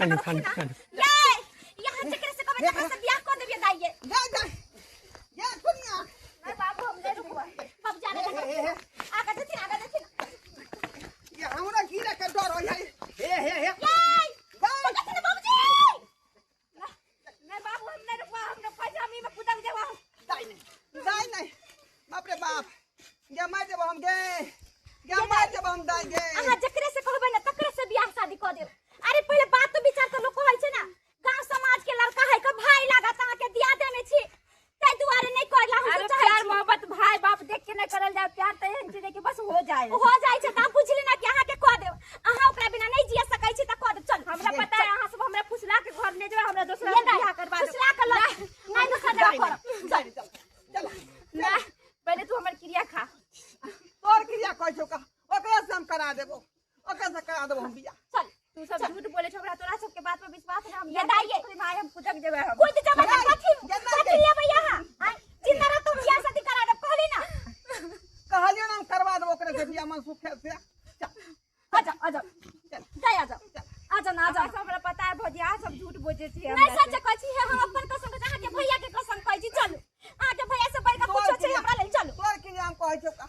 कानू कानू कानू। ये यहाँ जकरे से कहबै तकरा से बियाह कऽ देबियै दाइये। जा जा जा दुनिया। नहीं बाबू, हम नहीं रुकबै। बाबू जा हे, हे, हे। आगा देथिन, आगा देथिन। ये हमरा गिरे के डर होय है। हे हे हे। ये जा। देथिन बाबूजी। नहीं बाबू, हम नहीं रुकबै, हम रुकबै हम ई में कुदक जेबै। जाय नहीं, जाय नहीं। बाप रे बाप, गे मार देबो हम गे, गे मार देबो हम दाइ गे। अहाँ जकरे से कहबै ने तकरे से बियाह शादी कऽ देब। अरे पहिले बात तो विचार तऽ लोक कहै छै ने, गांव समाज के लड़का है के भाई लागत अहाँ के दिया देने छी, ताहि दुआरे नहि करला हम। अरे चाहै प्यार छी। मोहब्बत भाई बाप देख के नहीं करल जाए, प्यार तो एहन चीज है कि बस हो जाए। हो जाइ छै तऽ बुझली ना कि अहाँ के कऽ देब, अहाँ ओकरा बिना नहीं जिया सकै छी तऽ कऽ देब। चल। हमरा पता है अहाँ सब हमरा फुसला के घर ले जेबै, हमरा दोसरा ये से दाइ, बियाह करवा देब। फुसला के लऽ नहीं दोसरा जगह जाय करब। नहीं, जाय नहीं, चल चल। ना, पहले तू हमर क्रिया खा। तोर क्रिया कहै छौ का, ओकरा से हम करा देबो, ओकरा से करा देबो हम बियाह। चल। तू सब झूठ बोले छौ, हमरा तोरा सबके बात पर विश्वास नहीं। हम ये दाइये। भाई, हम कुदक जेबै हम। कुद जेबै तऽ कथी ये दाइ। कथी लेबै अहाँ? आँय, जिंदा रहतो बियाह शादी करा देब कहली ना। कहलियो ना हम करवा देबो ओकरे से बियाह मनसुखे से। चल। आ जाओ, आ जाओ। चल। जाय, आ जाओ, आ जाओ ना, आ जाओ। अहाँ सब हमरा पता है भौजी, अहाँ सब झूठ बोले छी नहीं हमरा से। सच कहै छी हे, हम अपन कसम कहै छी, अहाँके भैया के कसम कहै छी। चलू, अहाँके भैया से बढ़िके तोर कुछो छै क्रिया- हमरा लेल। चलू। तोर क्रिया हम कहै छौ का,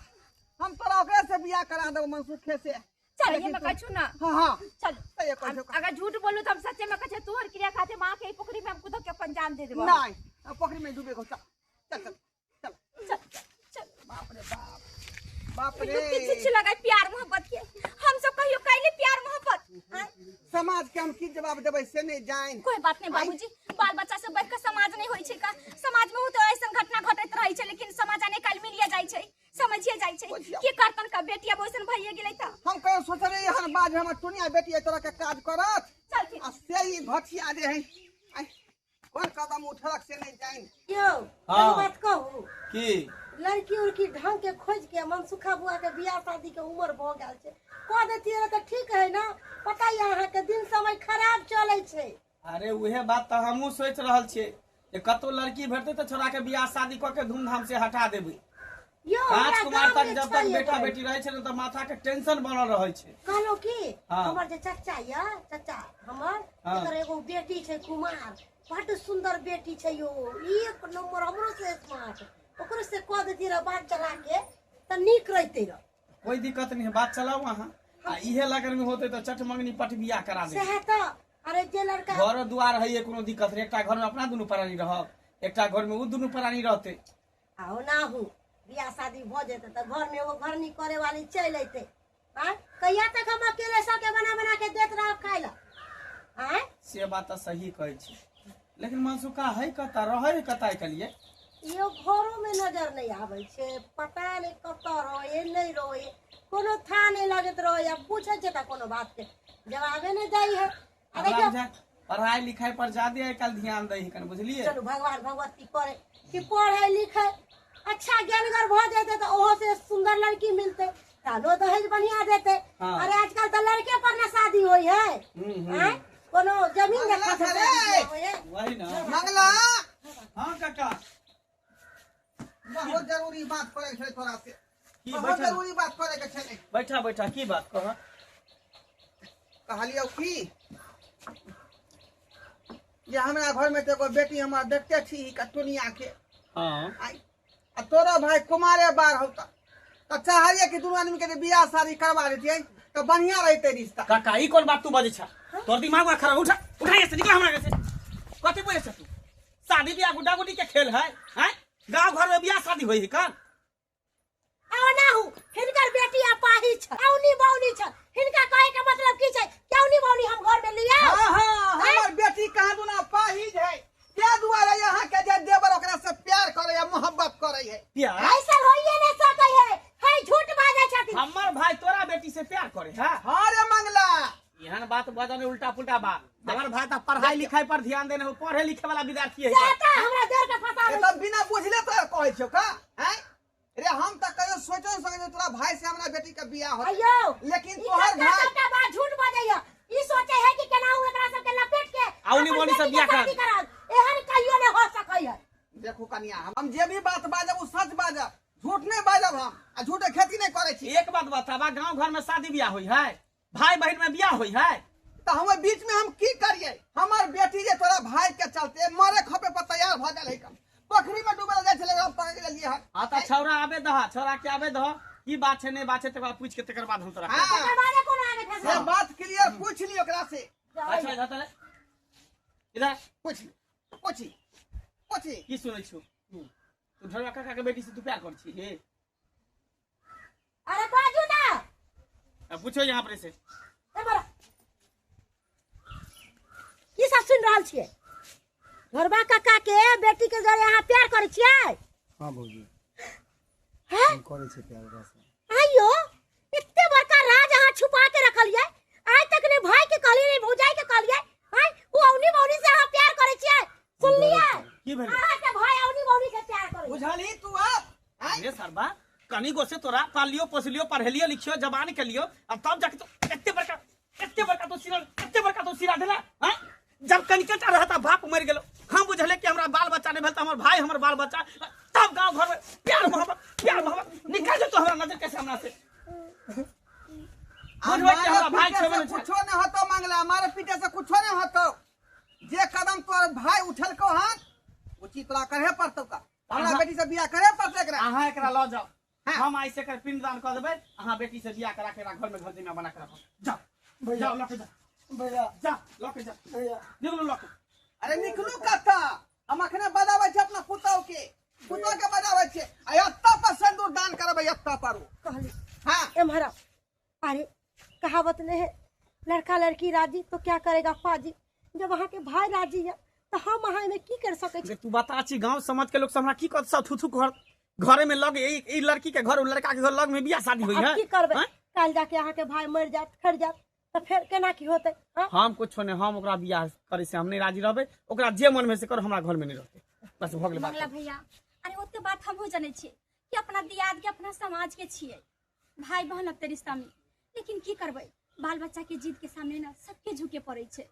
हम तोरा ओकरे से बियाह करा देबो मनसुखे से। चल। ये में कहै छु ना। हाँ हाँ। चल। सही कहै छौ का। अगर झूठ बोलू तो हम सच्चे में कहै छी, तोहर क्रिया खातिर माँ के ई पोखरी में हम कुदक के अपन जान दे देबो। नहीं, अब पोखरी में डूबे को। चल चल चल चल। चल चल। बाप रे बाप, बाप रे। लोग के छिछ लगा प्यार मोहब्बत के, हम सब कहियो कैले प्यार मोहब्बत? आँय? समाज के हम की जवाब देबै से नहीं जान। कोई बात नहीं बाबूजी, बाल बच्चा से बढ़ के समाज नहीं होई छै का। समाज में तो ऐसन घटना घटैत रहै छै, लेकिन समाज आने काल मिलिए जाइ छै, समझिए जाइ छै। बुझियौ। की करतन का बेटिया वैसन भइए गेलै त। हम कहियो सोचले एहन बाज हमर टुनिया बेटी एहि तरह के काज करत। चलथिन। आ से ही घटिया जे है, आइ, कोन कदम उठलक से नहीं जान। यौ। हाँ। एगो बात कहू? की? लड़की उड़की ढंग के खोज के मनसुखा बुआ के बियाह शादी के उम्र भऽ गेल छै, कऽ देतियै तऽ ठीक है ना? पता ये अहाँके दिन समय खराब चलै छै। अरे उहे बात तऽ हमहूँ सोचि रहल छियै जे कतौ लड़की भेटतै तऽ छोड़ा के बियाह शादी कऽ के धूमधाम से हटा देबै। यौ, पाँच हमरा कुमार गाम तक में जब तक छै बेटा एगो। बेटी रहै छै ने तऽ माथा के टेंशन बनल रहै छै। कहलहुँ की, हाँ। हमर जे चचा यऽ, चचा हमर, हाँ। एकर एगो बेटी छै कुमार, बड्ड सुंदर बेटी छै यौ, एक नंबर, हमरो से स्मार्ट। ओकरो से कऽ देतियै रह बात चला के तऽ नीक रहितै रह। कोई दिक्कत नहीं है, बात चलाओ अहाँ, आ इहे लगन में होते तऽ चट मंगनी पट बियाह करा देबै। सएह तऽ। अरे जे लड़का घरो दुआर है, कोनो दिक्कत नहीं। एकटा घर में अपना दुनू प्राणी रहब, एकटा घर में उ दुनू प्राणी रहते। आ ओनाहू बियाह शादी भऽ जेतै तऽ घरमे एगो घरनी करे वाली चलि अयतै। आँय, कहिया तक हम अकेले सबके बना बना के देत रहब खाय लए? आँय। से बात तऽ सही कहै छी, लेकिन मनसुखा है कतऽ, रहै कतऽ आइ काल्हि? यो घरो में नजर नहीं आबै छै, पता नहीं कतऽ रहै नहीं रहै, कोनो था नहीं लगैत रहै। आ पूछै छै तऽ कोनो बात के जवाबे नहीं दै है। आ हमरा देखियौ, बुझाय पढ़ाई लिखाई पर ज्यादे आइ काल्हि ध्यान दै हन, बुझलियै? चलू भगवान भगवती करे कि पढ़े लिखे अच्छा ज्ञानगर भऽ जेतै तऽ ओहो से सुंदर लड़की मिलतै, तहनो दहेज बढ़िया देतै। हाँ। अरे आजकल तऽ लड़के पर ना शादी होइ है। हम्म, हम्म। आँय? कोनो जमीन मंगला देखा छलै। शादी होइ है। वही ना। मंगला। हाँ काका। बहुत जरूरी बात करे के छलै तोरा से। की? बहुत बैठा। जरूरी बात करे के छलै। बैठा बैठा, की बात कह? कहलियौ की जे हमरा घर में तऽ एगो बेटी हमर देखते छी कटुनिया के। हाँ। आइ, आ तोरो भाई कुमारे बार हौ तऽ चाहलियै कि दुनू आदमी के जे बियाह शादी करवा देतियै तऽ बढ़िया रहितै रिश्ता। काका, ई कोन बात तू बजै छ? तोर दिमाग में खराब। उठा उठा यहाँ से, निकला हमरा घर से। कथी बोले छ तू? शादी बियाह गुड्डा गुड्डी के खेल है? हैं, गांव घर में बियाह शादी होई है कन? ओनाहू हिनकर बेटी अपाहिज छै, औनी बौनी छै। हिनका कहे के मतलब की छै कि औनी बौनी हम घर में लिया? हाँ हाँ, हमर बेटी कहाँ दुना पाहिज है, ते दुआरे यहाँ के जे देवर ओकरा से प्यार करे है, मोहब्बत करे है। प्यार ऐसा होइए नहीं सकै है, है झूठ बाजै छथिन। हमर भाई तोरा बेटी से प्यार करे है? हाँ रे मंगला। एहन बात बजने उल्टा पुल्टा बात। हमर भाई तऽ पढ़ाई लिखाई पर ध्यान देने हो, पढ़े लिखे वाला विद्यार्थी है। से तऽ हमरा देर के फंसा ए तऽ बिना बुझले तो कहै छौ का? हैं रे, हम तऽ कहियो सोचो नहीं सकै तोरा भाई से हमरा बेटी के बियाह होतै। अय्यो, लेकिन ई तोहर सबटा भाई सबटा बात झूठ बजैया। ई सोचे है कि केना उ एकरा सबके लपेट के औनी अपन बौनी सब बेटी के बियाह करा शादी कराओ। एहन कहियो नहीं हो सकै है। देखू कनिया, हम जे भी बात बाजब उ सच बाजब, झूठ नहीं बाजब हम, आ झूठे खेती नहीं करै छी। एक बात बताबा, गांव घर में शादी बियाह होई है, भाई बहन में बियाह होई है? तऽ हम बीच में हम की करिए? के आबे दह की बात छै नहीं बात छै तकर बाद पूछ के तकर बाद हम तोरा हाँ। कहब। तकर बादे कोनो आगे से फैसला बात क्लियर पूछ ली ओकरा से। अच्छा इधर तले इधर पूछ ली, पूछी पूछी। की सुनै छु तू ढोलवा काका के बेटी से तू प्यार कर छी हे? अरे बाजू ना। अब पूछो यहाँ पर से। ए बड़ा की सब सुन रहल छियै? घरबा काका के बेटी के जरे अहाँ प्यार करै छियै? हाँ भौजी। हैं? हम करै छियै प्यार ओकरा से। आइयो एते बड़का राज अहाँ छुपा के रखलियै, आइ तक ने भाई के कहलियै ने भौजाई के कहलियै। आइ ओ औनी बौनी से अहाँ प्यार करै छियै, सुनलियै? की भेलै? अहाँ के भाई औनी बौनी से प्यार करै। बुझलही तू अब? आँय? अरे सरबा कनी गो से तोरा पालियो पोसलियो पढ़ेलियो लिखियो जवान के लियो आ तब जाके तो एते बड़का तो सिरा, एते बड़का तो सिरा देला। हैं? जब कनिके टा रहता बाप मर गेलो, हम बुझले कि हमरा बाल बच्चा नहीं भेल त हमर भाई हमर बाल बच्चा, तब गांव घर में प्यार मोहब्बत निकल जेतो हमरा नजर के सामने से। बुझबै कि हमरा भाई मारे छेबे पीटे से नहि छै। कुछो नहीं होतो मंगला, मारे पीटे से कुछो नहीं होतो। जे कदम तोर भाई उठलको हन उचित तोरा करे पड़तौ का, हमरा बेटी से बियाह करे पड़तै एकरा। अहाँ एकरा लऽ जाओ, हाँ। हम ऐसे कर पिंडदान कऽ देबै, अहाँ बेटी से बियाह करा के एकरा घर में घर जिम्मा बना के रखो। जाओ भैया। जाओ लऽ के जाओ। भैया। जा लऽ के जा। भैया। निकलू लऽ के। अरे निकलू कतऽ, हम अखने बजाबै छी अपना पुतहु के, पुतहु के बजाबै छी आ एतऽ पर सिन्दूर दान करबै, एतऽ पर ओ। कहली। हाँ। एम्हर आओ। अरे कहावत नहीं है लड़का लड़की राजी तो क्या करेगा पाजी, जब अहाँ के भाई राजी है तो हम अहाँ में की कर सकै छी? तू बता छी गांव समाज के लोग सब हमरा की कहत, सब थुथु घर घरे में लग ई लड़की के घर उ लड़का के घर लग में बियाह शादी होई अब है। की करबै? हाँ? काल जाके अहाँ के भाई मर जात खर जात तो फिर केना की होतै? हाँ? हम कुछो नहीं, हम ओकरा बियाह करे से हम नहीं राजी रहबै, ओकरा जे मन में से कर, हमरा घर में नहीं रहतै, बस भऽ गेलै बात। मंगला भैया अरे ओते बात हमहूँ जनै छियै कि अपना दियाद के अपना समाज के छियै भाई बहन लगते रिश्ता में, लेकिन की करबै बाल बच्चा के जिद के सामने ना सबके झुके पड़ै छै।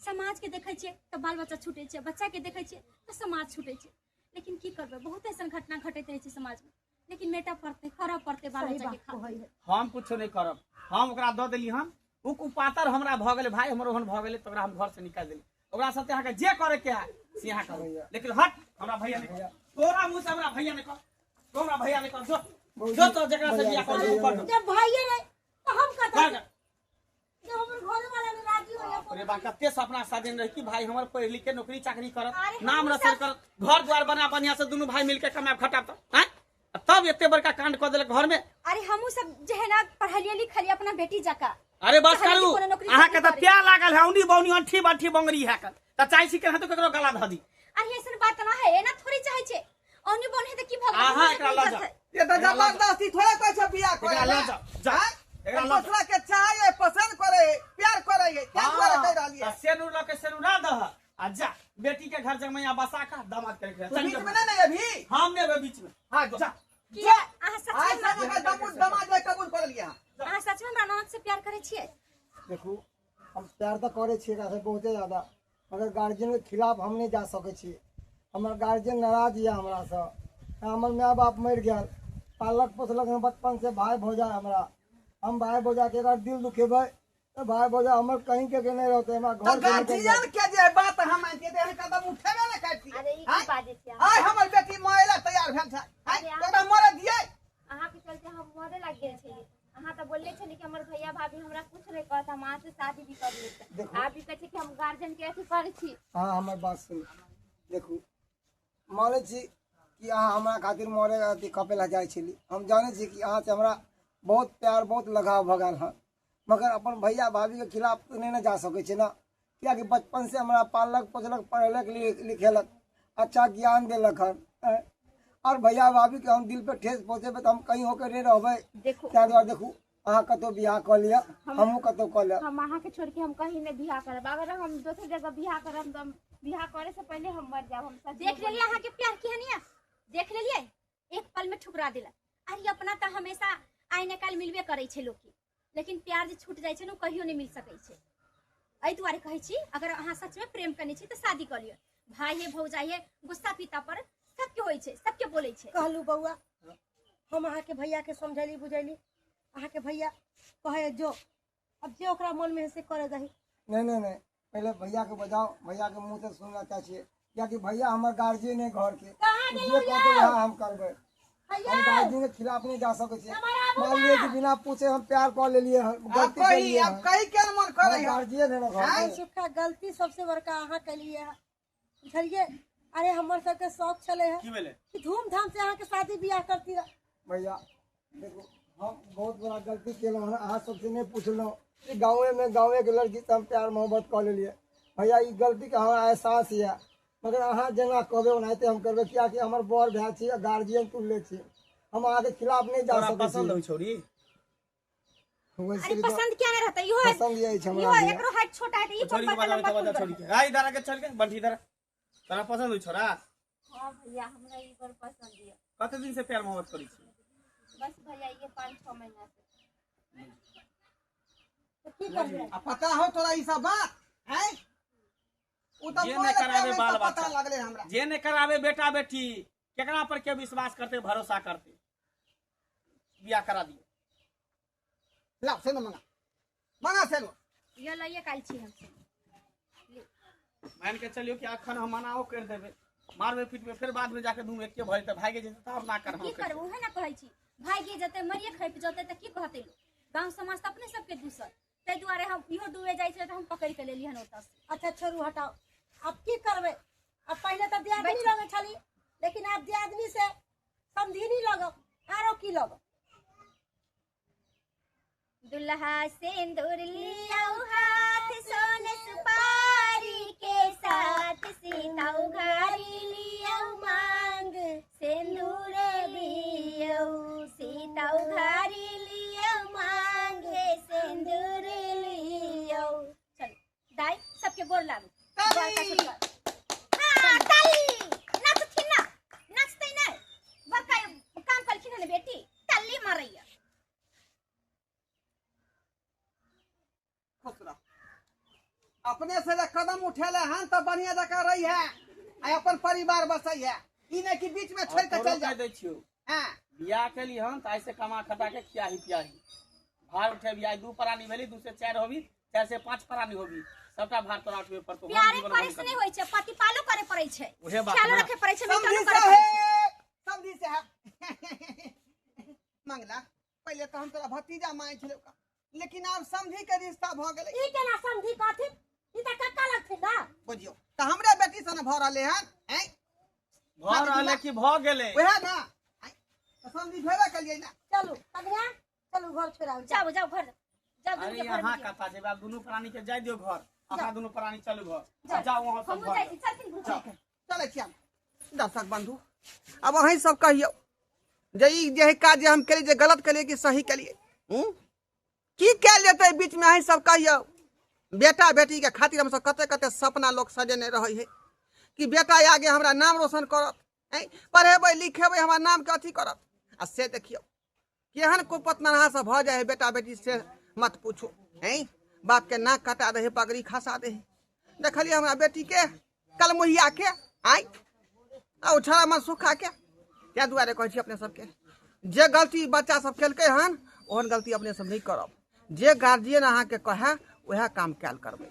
समाज के देखै छियै तऽ बाल बच्चा छूटै छै, बच्चा के देखै छियै तऽ समाज छूटै छै, लेकिन की करबै बहुत ऐसन घटना घटैत रहै छै समाज में, लेकिन मेटा पड़तै करऽ पड़तै बाल सही बच्चा के बात खातिर। कहै है। हम कुछो नहीं करब, हम ओकरा दऽ देली हन, उ कुपातर हमरा भऽ गेलै भाई हमर ओहन भऽ गेलै तऽ ओकरा हम घर से निकालि देली, ओकरा साथे अहाँके जे करे के है से अहाँ करू, लेकिन हट हमरा भैया नहीं कह, तोरा मुँह से हमरा भैया नहीं कह, तो हमरा भैया नहीं कह, जो जो तो जकरा से बियाह कर, कर। जब भाइये नहीं तो हम कतऽ? कर। जब हमर घर वाला नहीं राजी होइया, बाप रे बा, कते सपना सजन रही कि भाई हमर पढ़ लिख के नौकरी चाकरी करत, अरे नाम हमहूँ रोशन सब- करत, घर द्वार बना बढ़िया से दुनू भाई मिलके कमायब खटाब त, हैं? तब एते बड़का कांड कऽ देलक घर में। अरे हमहूँ सब जे है ना पढ़लिए लिखलिए अपना बेटी जकाँ। अरे बस चाहलिए करू, कि कोनो नौकरी अहाँ के चाकरी तऽ करी। प्यार लागल है, औनी बौनी अंठी बंठी बंगरी है कल, तऽ चाहै छी केनाहितो ककरो गला धऽ दी। अरे ऐसन बात ना है, एना थोड़ी चाहै छै, औनी बौनी है तऽ की भऽ गेल? अहाँ एकरा लऽ जाउ। ये तऽ जबरदस्ती थोड़े कहै छै बियाह करे एकरा लऽ लए। जाउ, जा। आँय? एकरा लऽ जाउ। दोसरा के चाहै, पसंद करे, प्यार करे, ताहि दुआरे कहि रहलियै। तऽ सेनुर लऽ के सेनुरा दह आ जा बेटी के घर जमैया बसा के दामाद करे के। तू बीच में नहीं ना अभी? हम नहीं अभी बीच में। हाँ, जा। की अहाँ सच में आइ से हमरा- हमरा दमाद लए कबूल कर लिया। अहाँ सच में हमरा ननद से प्यार करै छियै? देखू हम प्यार तऽ करै छियै एकरा से बहुते ज्यादा, मगर गार्जियन के खिलाफ हम नहीं जा सकै छी। हमर गार्जियन नाराज यऽ हमरासँ, हमर माय बाप मरि गेल, पालक पोसलक हम बचपन से भाई भौजाइ हमरा, हम भाई भौजाइ के अगर दिल दुखेबै तऽ भाई भौजाइ हमर कहीं के के नहीं रहतै, हमरा तऽ घर के निकलि गार्जियन जायत। के जे बात हम मानतियै तऽ एहन कदम उठेबे नहि करतियै। अरे ई की आँय? बाजै छियै अहाँ? आइ हमर बेटी मरे तैयार भेल छै, आँय? अरे अहाँ- ओकरा मरे दियै? अहाँके चलते हम मरे लागि गेल छलियै। अहाँ तऽ बोलले छलियै कि हमर भैया भाभी हमरा कुछ नहीं कहत, हम अहाँ से शादी भी कर लेब। देखू। आप भी कहै छियै कि हम गार्जियन के अथी करै छी। अहाँ हमर बात सुनू, देखू मानै छी कि अहाँ हमरा खातिर मरे अथी खपे ला जाइ छली, हम जानै छी कि अहाँ से हमरा बहुत प्यार बहुत लगाव भऽ गेल हन, मगर अपन भैया भाभी के खिलाफ तऽ नहि ने जा सकै छी ना, कियाकि बचपन से हमरा पाललक पोसलक पढ़ेलक लिखेलक, अच्छा ज्ञान देलक हन, आँय? और भैया भाभी के हम दिल पे ठेस पहुँचेबै तऽ हम कहीं होके नहि रहबै। देखू। ताहि दुआरे देखू अहाँ कतौ बियाह कऽ लिअ, हमहूँ कतौ कऽ लेब। हम अहाँके छोड़ि के हम कहीं नहि बियाह करब, अगर हम दोसर जगह बियाह करब तऽ हम बियाह करे से पहिले हम मर जायब। हम सच में देख लेलियै बोलै अहाँके प्यार केहन यऽ, देख लेलियै एक पल में ठुकरा देलक। अरे अपना तऽ हमेशा आइ ने काल्हि मिलबे करै छै लोकके, लेकिन प्यार जे छूट जाइ छै ने ओ कहियो नहि मिल सकै छै। एहि दुआरे कहै छी अगर अहाँ सच में प्रेम करने छी तऽ शादी कऽ लिअ। भाई हे भौजाई हे गुस्सा पीता पर सबके होइ छै, सबके बोलै छै। कहलू बौआ हम अहाँके भैया के समझैली बुझैली, अहाँके भैया कहै जो अब जे ओकरा मन में है से करे दही। नहीं नहीं नहीं, पहले भैया के बजाओ, भैया के मुँह से सुनना चाहै छियै, कियाकि भैया हमर गार्जियन है घर के, कहाँ जे गेलौ कहतै यौ? वएह हम करबै। हम गार्जियन के खिलाफ नहीं जा सकै छियै। मान लिअ कि बिना पूछे हम प्यार कऽ लेलियै हन, आब गलती कही केलियै आब हन। कही के मन करै है गार्जियन है ना घर के। सुखा गलती सबसे बड़का अहाँ केलिए है, बुझलिए? अरे हमर सबके शौक छले है की भेलै? कि धूमधाम से अहाँके शादी बियाह करती रह। भैया देखू, हम बहुत बड़ा गलती केलहुँ हन, अहाँ सबसे नहि पुछलहुँ कि गाँवेमे गाँवेके लड़कीसँ हम प्यार मोहब्बत कऽ लेलियै। भैया ई गलतीके हमरा एहसास यऽ, मगर अहाँ जेना कहबै ओनाहिते हम करबै, कियाकि हमर बड़ भाय छी आ गार्जियन तुल्य छी, हम अहाँके खिलाफ नहि जा तोरा सकै पसंद छी। होइ छौरी? वैसे अरे भी तऽ पसंद किया नहीं रहता? इहो पसंद अछि हमरा इहो भैया। एकरो हाइट छोटा है त ई छोरी के बड़का बता लंबा बता कोन छोरी के आ इधर आके चल के बंठी इधर आ। तोरा पसंद होइ छोरा? हाँ भैया, हमरा ई बड़ पसंद ये। कते दिन से प्यार मोहब्बत करै छी? बस भैया ये 5-6 महीना से। तऽ की करबै? आ पता हो तोरा ई सब बात हैं? उ तऽ जे मोबाइल नहि कराबे पे बाल तऽ पता बच्चा। लगले हमरा। जे नहि कराबे बेटा बेटी, केकरा पर के विश्वास करते भरोसा करते? बियाह करा दियो। लाओ से मंगा मंगा से यो लइए काल छी हम। मान के चलियो कि अखन हम मनाओ कर देबे, मारबे पीटबे, फिर बाद में जाके दुनू एके भऽ जेतै, भागे जेतै तब ना कर। की करबै, उहे ना कहै छी, भागि जेतै मरिए खपि जेतै तऽ की कहतै लोक? गाँव समाज तऽ अपने सबके दूसर, ताहि दुआरे हम इहो डूबे जाइ छलै तऽ हम पकड़ि के लेलियै हन ओतऽ से। अच्छा छोड़ू हटाओ, आब की करबै? अब पहिले तऽ दियादनी लगै छली, लेकिन आब दियादनी से समधिनी लगब, आरो की लगब? दुल्हा सिंदूर लिया हाथ सोने सुपारी के साथ, सीता उघारी लिया मांग सिंदूर दियो, सीता उघारी लिया मांग सिंदूर लियो। चल दाइ, सबके गोर लागू। ताली! बड़का छोटका। हाँ, ताली! नाचथिन ना, नाचतै नहि, बड़का काम कलखिन हन बेटी, ताली मारैया। खुश रह। अपने से जे कदम उठेले हन तऽ बढ़िया जकाँ रही है आ अपन परिवार बसै है, ई नहि कि बीच में छोड़ के तोरो चल कहि जा। दै छियौ, हाँ बियाह केली हन तऽ ऐसे कमा खटा के खियाही पियाही, भार उठेबी। आइ 2 प्राणी भेली, 2 से 4 होबी, 4 से 5 प्राणी होबी, सबटा भार तोरा उठबे पड़तौ। हम प्यारे जीवन करे भर से नहीं होई छै, प्रतिपालो करे पड़ै छै, उहे बात ख्यालो ना। रखे पड़ै छै, समझी मेंटेनो करे पड़ै छै। साहेब, समझी साहब, मंगला पहिले तऽ हम तोरा भतीजा मानै छलौ, लेकिन आब समझी के रिश्ता भऽ गेलै। ई केना समझी कहथिन? ई तऽ कक्का लगथिन ना। बुझियौ तऽ हमरे बेटी से ने भऽ रहलै हन, हैं? भऽ रहलै कि भऽ गेलै? उएह ना, हैं? तऽ समझी भेबे केलियै ना। चलू कन्या, चलू घर छोड़ाउ। जाओ जाओ घर जाओ, दुनू अरे के घर यहाँ में कथा जेबै, आब दुनू प्राणी के जाय दियौ घर, अपना दुनू प्राणी चलू घर। जाओ। जाओ वहाँ सब हमहूँ घर जाइ छी, चलथिन घुर। जाओ। चलै छी हम। दर्शक बंधु, आब अहीं सब कहियौ जे ई जे काज जे हम केलियै जे गलत केलियै कि सही केलियै? हूँ की कयल जेतै बीचमे? अहीं सब कहियौ। बेटा बेटीके खातिर हमसब कते कते सपना लोक सजेने रहै है कि बेटा आगे हमरा नाम रोशन करत, हैं, पढ़ेबै लिखेबै, हमरा नामके अथी करत, आ से देखियौ केहन कुपतनहा सब भऽ जाइ है बेटा बेटी, से मत पूछू। हैं, बापके नाक कटा दे है, पगड़ी खसा दे है। देखलियै हमरा बेटीके कलमुहिया के आइ आ उछड़ा मन सुखा के। ताहि दुआरे कहै छी अपने सबके, जे गलती बच्चा सब केलकै हन ओहन गलती अपने सब नहि करब। जे गार्जियन अहाँके कहए उएह काम कयल करबै।